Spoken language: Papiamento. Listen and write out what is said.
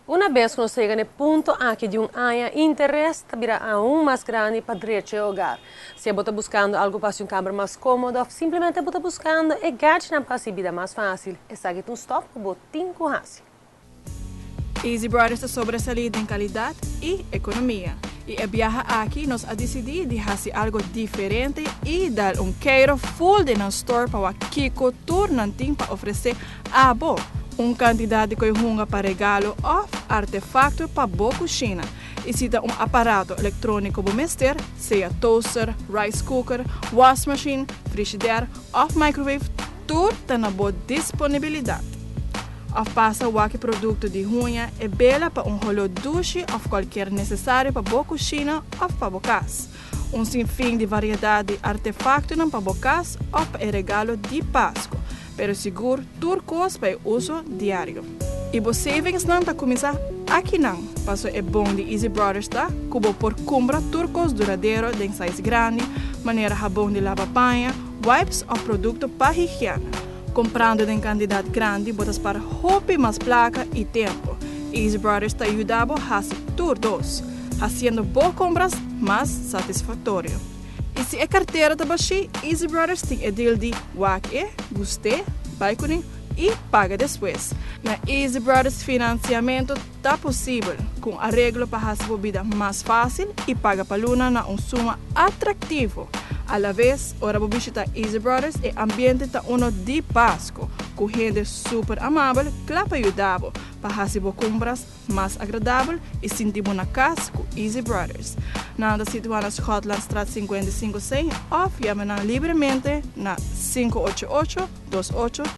Una bes cu nos yega na e punto aki di un aña, interes ta bira aun mas grandi pa drecha e hogar. Si bo ta buscando algo pa un camber mas comodo of simplemente bo ta buscando e gadgetnan pa bida mas facil, esaki ta un stop cu bo tin cu haci. Easy Brothers ta sobresali den calidad y economia. Y e biaha aki nos a dicidi di haci algo diferente y dal un keiro full den nan store pa kico tur nan tin pa ofrece abo. Un cantidad di coy hunga pa regalo of artefacto pa bo cushina. Y si ta un aparato electronico bo mester, sea toaster, rice cooker, wash machine, frigidaire of microwave, tur ta na bo disponibilidad. Of pasa wak producto di huña y bela pa un holo dushi of cualkier necesario pa bo cushina of pa bo cas. Un sinfin di variedad di artefactonan pa bo cas of pa regalo di Pasco, pero sigur tur cos pa uso diario. Y bo savings nan ta cuminsa aki nan, paso e bon di Easy Brothers ta, cu bo por cumpra tur cos duradero den size grandi, manera habon di laba paña, wipes of producto pa higiena. Cumprando den cantidad grandi, bo ta spaar hopi mas placa y tempo. Easy Brothers ta yuda bo haci tur dos, haciendo bo compras mas satisfactorio. Y si e cartera ta bashi, Easy Brothers tin e deal di wak e, gust'e, bay cune y paga despues. Na Easy Brothers financiamento ta posibel, cu areglo pa haci bo bida mas facil y paga pa luna na un suma atractivo. A la vez, ora bo bishita Easy Brothers, e ambiente ta uno di Pasco, cu hende super amabel, cla pa yuda bo, pa haci bo compras mas agradabel y sinti bo na cas cu Easy Brothers. Nan ta situa na Schotlandstraat 55C of yama nan libremente na 588 28.